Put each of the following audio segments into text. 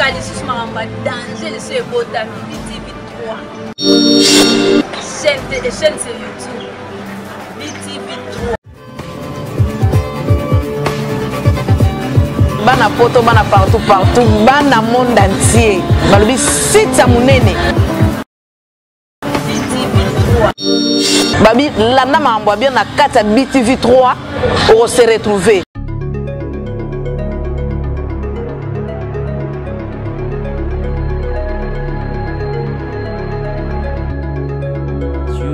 Sika lisusu makambo ya danger lisusu ebotami BTV 3. Chaîne, chaîne sur YouTube. BTV 3. Bana poto, bana partout partout, bana monde entier. Balobi site ya munene. Babi landa makambo ya bien na kati ya BTV 3 oko se retrouver.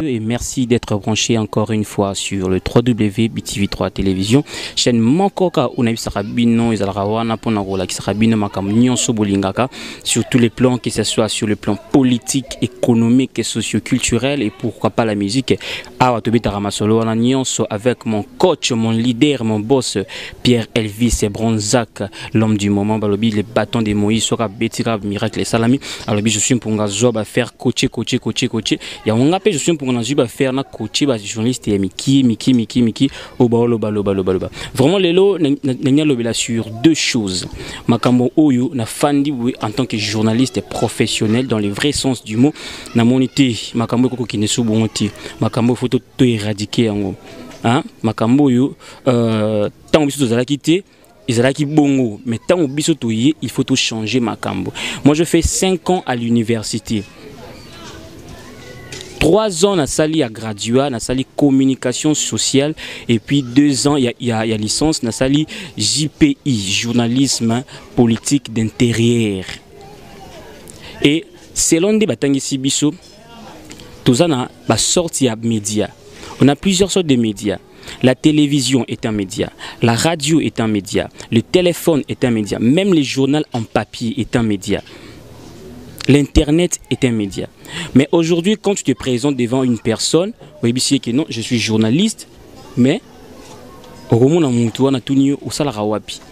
Et merci d'être branché encore une fois sur le 3W BTV3 Télévision, chaîne Mankoka onayebisaka bino ezalaka wana mpona kolakisaka bino makambo nyonso bolingaka sur tous les plans, que ce soit sur le plan politique, économique et socio-culturel, et pourquoi pas la musique. Awa tobetaka masolo wana nyonso avec mon coach, mon leader, mon boss Pierre Elvis Bronzac, l'homme du moment. Balobi les bâtons de Moïse soka betira miracle salami. Alobi je suis mpunga zoba ba faire coacher, coacher, coacher, coacher. Ya onga pe je suis mpunga na ba faire na coacher ba journaliste ya miki, miki, miki, miki, oba loba loba loba loba. Vraiment lelo na lobela sur deux choses. Makambo oyo na fandi oui, en tant que journaliste professionnel dans le vrai sens du mot, na monité makambo koko kine sou bonti, makambo faut to éradiquer yango. Hein, makambo oyo tant biso tozalaki te, ezalaki bongo, mais tant biso toye, il faut tout changer makambo. Moi je fais 5 ans à l'université. 3 ans na sali ya graduat, na sali communication sociale, et puis 2 ans ya licence na sali JPI, journalisme politique d'intérieur. Et selon des batangisi biso, toza na ba sorte ya média. On a plusieurs sortes de médias. La télévision est un média, la radio est un média, le téléphone est un média, même les journaux en papier est un média. L'internet est un média. Mais aujourd'hui, quand tu te présentes devant une personne, oui, c'est que non, je suis journaliste, mais au moment où on a tout mis au salaire wapi.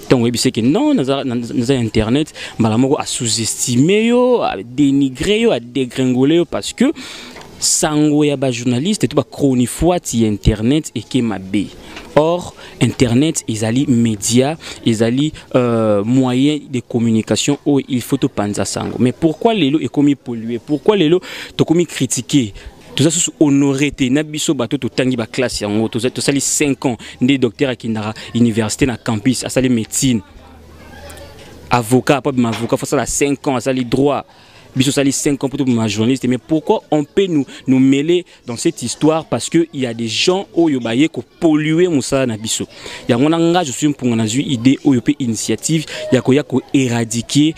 Donc, oui, c'est que non, nous avons internet, malamoko a sous-estimé, a dénigré, a dégringolé, parce que sango ya ba journaliste tout ba chronifuati ya internet et ke mabe. Or internet ezali média, ezali moyen de communication où il faut to panza sango. Mais pourquoi lelo est komi pollué? Pourquoi lelo to komi critiquer? Tout ça sous honoré te na biso bato to tangi ba classe yango, to sali 5 ans nde docteur akindara université na campus asali médecine. Avocat, pas ma avocat, faut ça 5 ans asali droit. Biso sali 5 ans pour tout ma journaliste. Mais pourquoi on peut nous mêler dans cette histoire? Parce que il y a des gens oyo baye ko polluer mosala na biso. Ya ngona nga je suis pour na idée oyo pe initiative ya ko ya ko éradiquer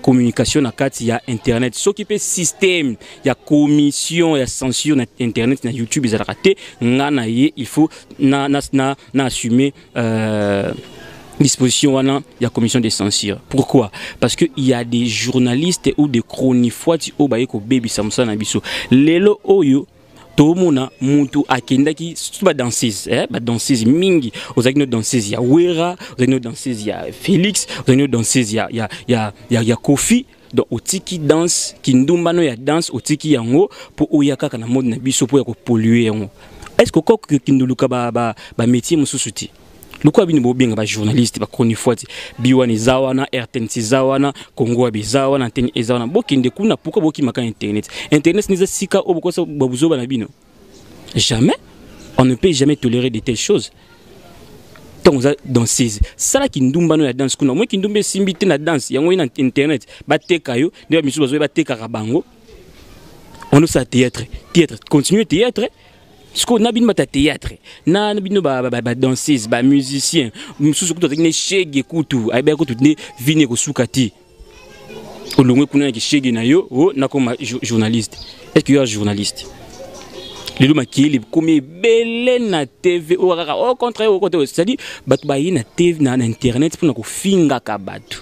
communication na kati ya internet. Ce qui peut système ya commission ya censure na internet na YouTube ezalaka te nga na ye il faut na, na, na, na assumer disposition wana ya commission de censure. Pourquoi? Parce que il y a des journalistes ou des chronifuati oyo baye ko bebisa mosala na biso. Lelo oyo tomona mutu akendaki surtout ba danseuse, eh, ba danseuse mingi, ozalaki no danseuse ya Wera, ozalaki no danseuse ya Félix, ozalaki no danseuse ya Kofi. Donc otiki danse kindumba no ya danse otiki yango po oya kaka na mode na biso po ya ko polluer yango. Est-ce que koko kinduluka ba métier mosusu te? Lokwa bino bobenga ba journaliste ba chronifuati biwana ezawana RTNC ezawana Congo abezawana antenne ezawana bokende kuna pourquoi bokimaka internet? Internet niza sika oyo bokosa babuzoba na bino. Jamais on ne peut jamais tolérer de telles choses. Tant oza danseuse sala kindumba no ya danse kuna moi kindumba esimbi te na danse yango na internet bateka yo nde ba misusu bazoya batekaka bango. On osa théâtre, théâtre continue théâtre. Ce qu'on a bien bata théâtre, na na bino ba, ba, ba, ba danseuse, ba musicien, mususu kutu ne shege kutu, ayeba kutu ne vine ko sukati. Olongwe kuna ki shege na yo, oh, na koma journaliste. Est-ce que yo journaliste? Lelo makili komi ebele na TV oh, kaka, au contraire, au contraire, c'est-à-dire bato ba ye na TV na internet pona ko finga ka bato.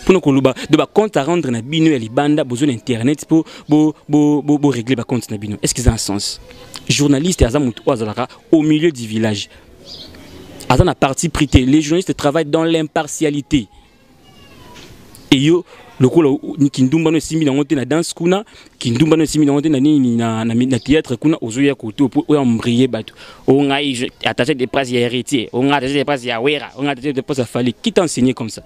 Pona ko loba de ba compte à rendre na bino ya libanda bozo na internet po bo, bo, bo, bo régler ba compte na bino. Est-ce qu'ils ont un sens? Journaliste aza mutu oyo azalaka au milieu du village. Aza na parti pris te. Les journalistes travaillent dans l'impartialité. Et yo lokola kindumba no esimbi nango te na danse kuna, kindumba no esimbi nango te na nini, na, na, na théâtre kuna, ozoya kote opo oyo embrayé bato. O ngai, je, attaché de presse ya héritier, o ngai attaché de presse ya Wera, o ngai attaché de presse ya Fally. Qui t'a enseigné comme ça?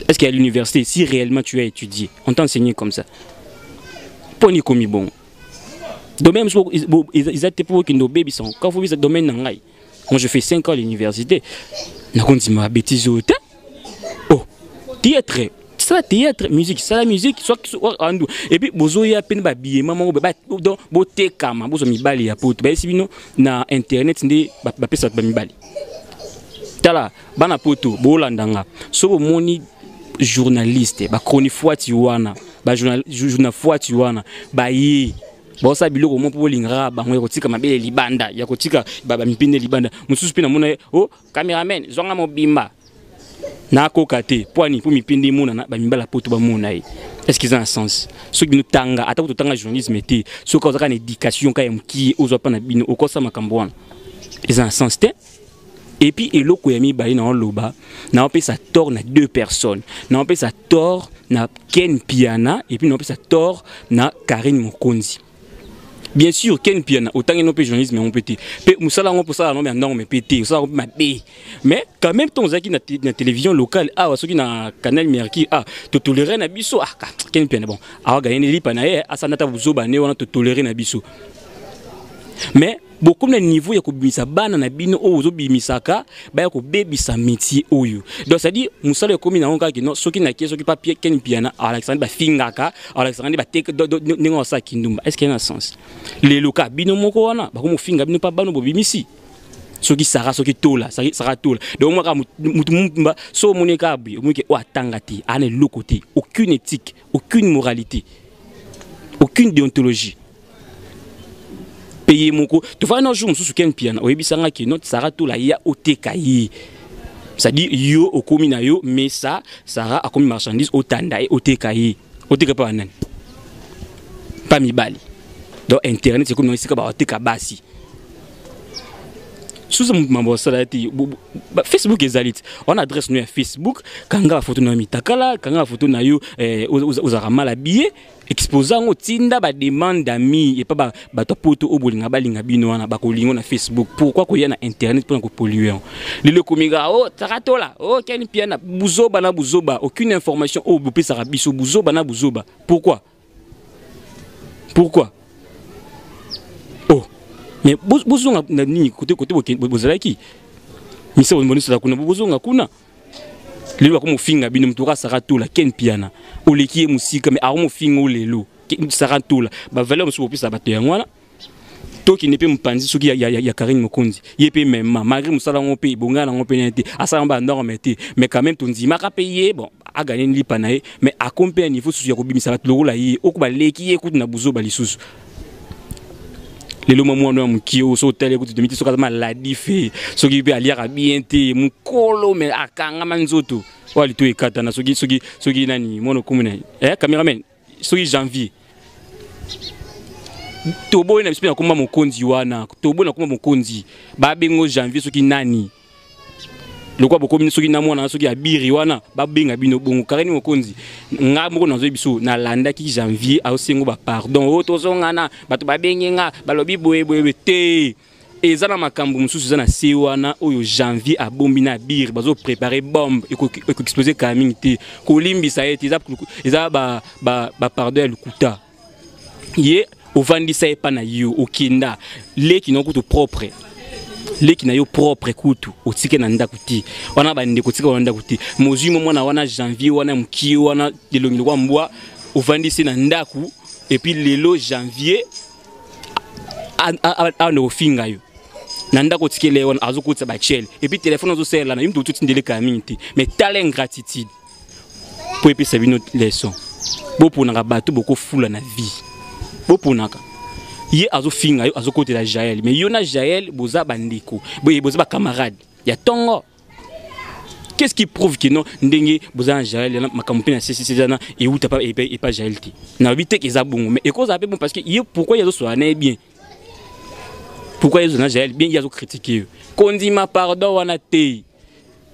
Est-ce qu'à l'université, si réellement tu as étudié, on t'a enseigné comme ça? Poni komi bon. Domaine eza te mpo okende obebisa quand faut bisa domaine na ngai. Moi je fais 5 ans à l'université. Nakondima bêtise oyo te. Oh, théâtre, sala théâtre, musique, sala musique, soit andu. Et puis bozoya pene ba billet moko ba donc botekama bozo mibali ya poto. Ba bino na internet nde ba pesa ba mibali. Tala bana poto bolanda nga. So bomoni journaliste ba chronifuati wana, ba journal fuati wana, ba ye baosala biloko mo mpo bolingaka bango ya kotika mabele libanda, ya kotika bamipende libanda. Mosusu mpe namona o oh, cameraman zwanga mobimba nakoka te mpo ani mpo mipende emonana, bamibala poto bamona ye. Est ce que eza na sens? Soki bino tanga, ata totanga journalisme te, soki ozaka na éducation ka ya mokie ozwa mpa na bino, okosala makambo wana, eza na sens te. Et puis eloko ya mibale na oloba, naopesa tort na deux personnes: naopesa tort na Ken Piana et puis naopesa tort na Karine Mokonzi. Bien sûr, Ken Piana, otangi no mpe journalisme yango mpe te, mpe mosala yango mpo osala yango ya norme mpe te, osala yango mpe mabe. Mais quand même ntongo ozalaki na télévision locale awa, soki na Canal Mercure, ah, totoléré na biso. Ah, Ken Piana, bon, awa ganye lipa na ye, asala ata buzoba ne wana, totoléré na biso. Mais bokomi na niveau ya kobimisa bana na bino oyo ozobimisaka baya kobebisa métier oyo. Donc c'est-à-dire mosala ekomi nango kaka no soki nakie soki pa Ken Piana alakisaka nde bafingaka, alakisaka nde bateka ndenge basala kindumba. Est ce que na sens? Lelo ka bino moko wana bakomofinga bino mpa bano bobimisi soki Sara, soki Tola, Sara Tola. Donc moko mutu mumba so omoni kaka boye, omoni ke oyo atanga te, ana eloko te, aucune éthique, aucune moralité, aucune déontologie. Mpe ye moko tofandi na jour mosusu, Ken Piana, oyebisanga ke no Sara Tola ya oteka ye, c'est-à-dire yo okomi na yo mesa, Sara akomi marchandise, otanda ye, oteka ye, oteka mpa banani? Mpa mibali. Donc internet ekomi na esika baoteka basi. Susu mambo osala te, Facebook ezali te wana, adresse no ya Facebook, kanga bafoto na yo mitakala, kanga bafoto na yo ozalaka mal habillé, expose yango, tinda bademande d'amis epa bato ya poto oyo bolinga balinga bino wana, bakolingo na Facebook. Pourquoi koya na internet mpona kopolluer yango? Lelo ekomika o Takatola, o Ken Piana, buzoba na buzoba, aucune information oyo bopesaka biso, buzoba na buzoba. Pourquoi? Pourquoi? Oh, mais bozonga na nini kote kote bozalaki misa bonisala kuna, bozonga kuna. Lelo bakomofinga bino moto oka Sara Tola. Ken Piana oleki ye mosika, mais akomofinga o lelo Sara Tola. Bavaleur mosusu bopesa bato yango wana. Tokende mpe mopanzi soki ya Karine Mokonzi. Ye mpe mema, malgré mosala yango mpe ebongana yango mpe te, asala yango banorme te, mais quand même tondimaka mpe ye. Bon, aganye lipa na ye, mais akomi mpe na niveau susu ya kobimisa bato lokola ye oko baleki ye kutu na buzoba lisusu. Lelo mwa mwana ya mokie oyo, so otali kutu tomi te soki aza maladi fe, soki mpe aliaka bien te, mokolo me akangama nzoto oyo alito ekatana. Soki nani mwana okomi na cameraman, soki Janvier, toboyi na biso mpe nakoma mokonzi wana, toboyi nakoma mokonzi babengo Janvier soki nani, lokwa bokomi soki na mwana soki abiri wana babenga bino bongo. Karine Mokonzi, nga moko nazoi biso nalandaki Janvier aosengo bapardon oyo tozongana, bato babengi nga, balobi boye boye te. Eza na makambo mosusu eza na se wana oyo Janvier abombi na abiri, bazoprépare bombe ekoexplose kala mingi te. Kolimbisa ye te, eza bapardon ya lokuta. Ye ovandisa ye epa na yo, okenda leki na kutu propre, leki na yo propre kutu otike na ndako te wana, bandeko otika wana ndako te. Mozwi mo mwana wana Janvier wana mokie wana elongi lokwa mbwa, ovandisi na ndako. Et puis lelo Janvier awa kofinga yo na ndako otikele ye wana, azokotisa bachele et puis telefone azosalela na yo, moto ototindele kala mingi te. Mais tala ingratitude mpo epesa bino leçon. Boponaka bato bokofula na vie, boponaka. Ye azofinga yo, azokotela Jael, mais yo na Jael boza bandeko, boza bacamarade ya ntongo. Qu'est-ce qui prouve que non, ndenge boza na Jael, makambo mpe na ccc eza na euta pa epa Jael te? Nalobi te eza bongo, mais ekozala mpe bon, parce que ye pourquoi ye azosola na ye bien? Pourquoi ye azosola na Jael bien, ye azocritique yo? Kondima pardon wana te.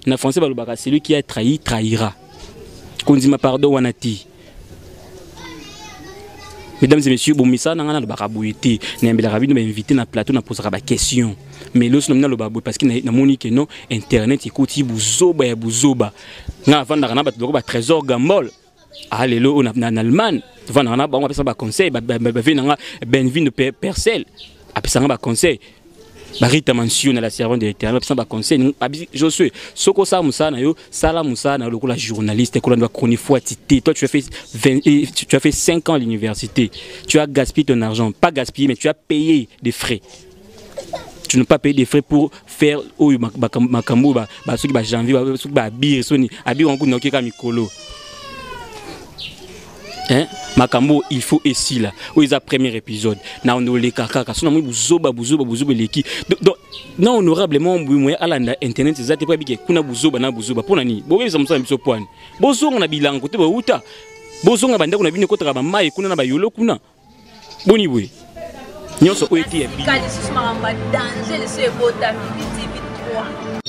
Na français balobaka: celui qui a trahi trahira. Kondima pardon wana te. Mesdames et messieurs, bomisa na nga nalobaka boye te, nayambelaka bino bainvité na plateau, naposaka baquestion, mais loso na naloba boye parce que namoni ke non, internet ekoti buzoba ya buzoba. Nga avandaka na bato loko ba Trésor Gambol, ah lelo oyo na Allemagne, tovandaka na bango, apesa baconseil, bave na nga Benvino Percel apesanga baconseil, Barita Mansio na la servante de l'Éternel apesa baconseil. Josué, soki osala mosala na yo, sala mosala na yo lokola journaliste, kolanda bachronifuati te. Toi, tu as fait 20, tu as fait 5 ans à l'université, tu as gaspillé ton argent, pas gaspillé, mais tu as payé des frais. Tu n'as pas payé des frais pour faire oyo makambo soki bajanvier, soki baabire, soni abire wangu naoki kaka mikolo, hein? Makambo il faut esila. Oyo eza premier épisode na oleka kaka so namoni buzoba, buzoba, buzoba eleki. Donc na honorable mo boye moya alanda internet eza te, mpo abike kuna buzoba na buzoba. Mpo na nini bobebisa mosala na biso? Pwani bozonga na bilango te, bouta bozonga bandako na bino, ekotaka bamai kuna na bayolo kuna. Boni boye nyonso oyo ete ya bino lisusu makambo ya danger liso ebotami BTV 3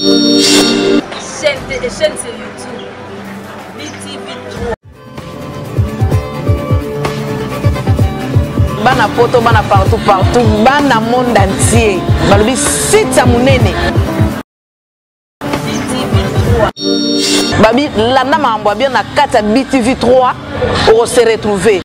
chaîne, chaîne c'est YouTube BTV 3. Bana poto, bana partout partout, bana monde entier, balobi site ya monene. BTV 3. Babi landa makambo ya bien na kati ya BTV 3, okose retrouver.